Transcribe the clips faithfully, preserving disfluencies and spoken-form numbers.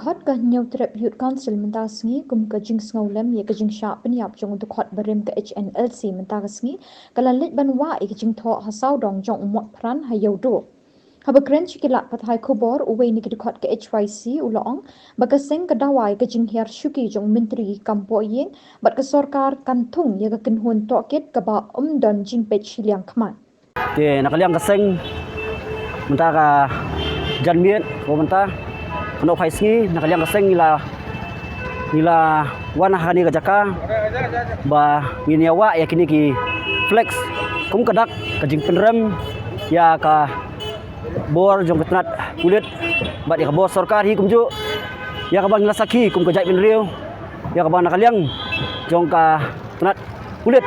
Dkhot ka Hynñiewtrep Youth Council mynta ka sngi kum ka jingsngewlem ïa ka jingshah pynïap jong u dkhot barim ka H N L C mynta ka sngi, ka la leit ban wah ïa ka jingthoh ha sawdong jong u Motphran ha Ïewduh. Haba kren sha ki lad pathai khubor, uwei na ki dkhot ka H Y C u la ong ba ka seng ka dawa ïa ka jinghiar shuki jong u Myntri kam poh ïing bad ka sorkar kan thung ïa ka kynhun tohkit kaba ym don jingpeit shiliang khmat. Te na ka liang ka seng mynta ka janmiet ko mynta ka nohphai sngi, na ka liang ka seng ngi la, ngi la wan ha kane ka jaka ba ngin ïa wah ïa kine ki flex kum ka dak ka jingpynrem ïa ka bor jong ka tnat pulit bad ïa ka bor sorkar hi kumjuh ïa kaba ngi la sakhi kum ka jaitbynriew ïa kaba na ka liang jong ka tnat pulit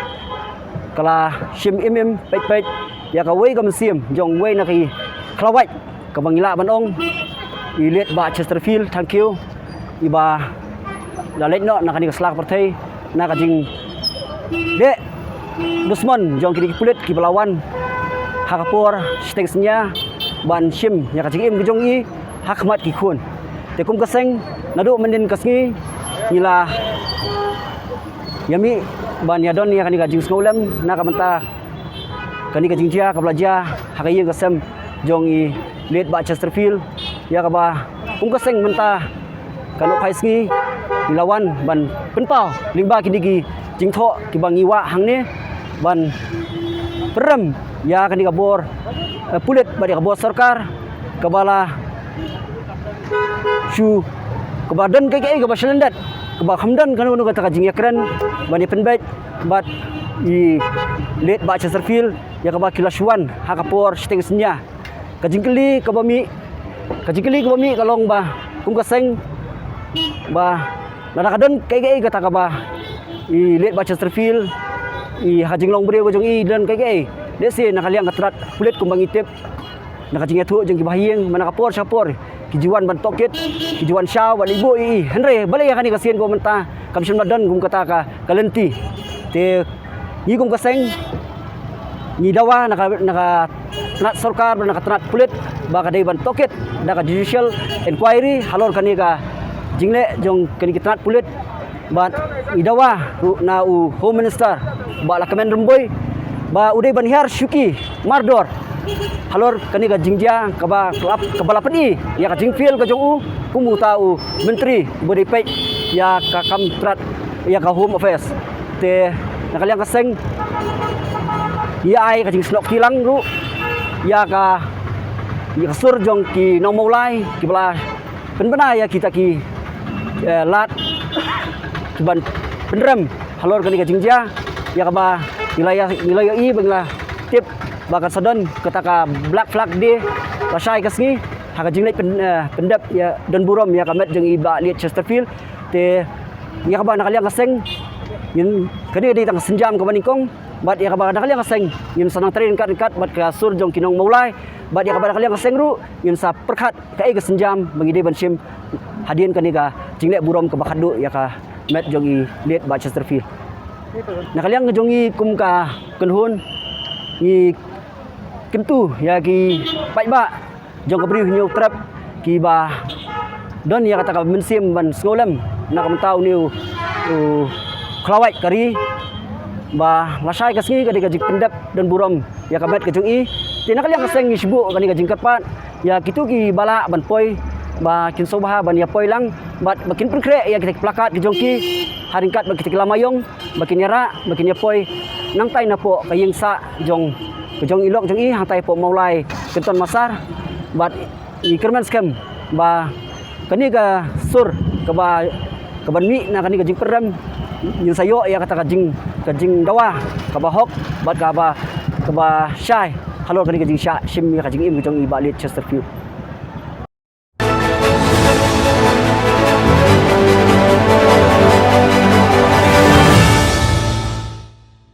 ka la shim im im peit peit ïa kawei ka mynsiem jong uwei na ki khlawait kaba ngi lah ban ong i late Bah Chesterfield Thangkhiew, iba la leit noh na kane ka sla ka pyrthei na ka jingdeh dusmon jong kine ki pulit kiba la wan ha ka por shiteng synñia ban shim ïa ka jingim ka jong i ha khmat ki khun. Te kum ka seng naduh mynnin ka sngi ngi la ïa mih ban ïa don ïa kane ka jingsngewlem na ka bynta kane ka jingjia kaba la jia ha ka ïing ka sem jong i late Bah Chesterfield, ïa kaba kum ka seng mynta ka nohphai sngi ngi la wan ban pynpaw lyngba kine ki jingthoh kiba ngi wah hangne ban pynrem ïa kane ka bor, eh, pulit bad ïa ka bor sorkar kaba la shu, kaba don kaei kaei kaba shalyndet, kaba kham don kano kano kata ka jingïakren ban ïa pynbeit bad i late Bah Chesterfield ïa kaba ki la shu wan ha ka por shiteng synñia. Ka jingkylli kaba mih, ka jingkylli kaba mih ka long ba kum ka seng ba lada ka don kaei kaei kata kaba i late Bah Chesterfield i ha ka jinglong briew ka jong i don kaei kaei, lehse na ka liang ka tnat pulit kumba ngi tip na ka jingïathuh jong kiba ha ïing, mynta ka por sha ka por ki ju wan ban tohkit, ki ju wan shaw ban leit buh ïa i. Hynrei balei ha kane ka sien ko mynta kam shym la don kum kata ka, ka lynti. Te ngi kum ka seng ngi dawa na ka, na ka tnat sorkar, na ka tnat pulit ba ka dei ban tohkit da ka judicial inquiry halor kane ka jingleh jong kane ka tnat pulit. Bad ngi dawa ruh na u Home Minister Bah Lahkmen Rymbui ba u dei ban hiar shuki mardor halor kane ka jingjia kaba, kaba la pyni ïa ka jingfail ka jong u kum uta u myntri ba dei peit ïa ka kam tnat ïa ka Home Affairs. Te na ka liang ka seng ïa ai ka jingsnoh kti lang ruh ïa ka, ïa ka sur jong ki nong Mawlai kiba la pynbna ïa kita ki, eh, lad kiban pynrem halor kane ka jingjia ïa kaba ngi la ïa, ngi la ïohi ba ngi la tip ba kan sa don kata ka Black Flag Day lashai ka sngi ha ka jingleit pyn, eh, pyndep ïa don burom ïa ka met jong i Bah Elliot Chesterfield. Te ïa kaba na ka liang ka seng ngin, kane ka dei tang ka sienjam kaba nyngkong bad ïa kaba na ka liang ka seng ngin sa nang trei ryngkat ryngkat bad ka sur jong ki nong Mawlai bad ïa kaba na ka liang ka seng ruh ngin sa pyrkhat kaei ka sienjam ba ngi dei ban shim hadien kane ka jingleh burom kaba khatduh ïa ka met jong i late Bah Chesterfield. Na ka liang ka jong ngi kum ka kynhun ngi kyntu ïa ki paidbah jong ka Bri u Hynñiewtrep kiba don ïa kata ka mynsiem ban sngewlem na ka bynta une u, u khlawait ka ri ba lashai ka sngi ka dei ka jingpyndep don burom ïa ka met ka jong i. Te na ka liang ka seng ngi shu buh kane ka jingkyrpad ïa kito kiba lah ban poi ba kin sngewbha ban ïa poi lang bad ba kin pynkhreh ïa kita ki plakat ka jong ki ha ryngkat bad kita ki lama ïong ba kin ïarah ba kin ïa poi nangtai napoh ka ïing sah jong, ka jong i lok jong i hangtai hapoh Mawlai Kynton Massar. Bad ngi kyrmen skhem ba kane ka sur kaba, kaban mih na kane ka jingpynrem ngin sa ïoh ïa kata ka jing, ka jingdawa kaba hok bad kaba, kaba shai halor kane ka jingshah shim ïa ka jingim ka jong i Bah Elliot Chesterfield.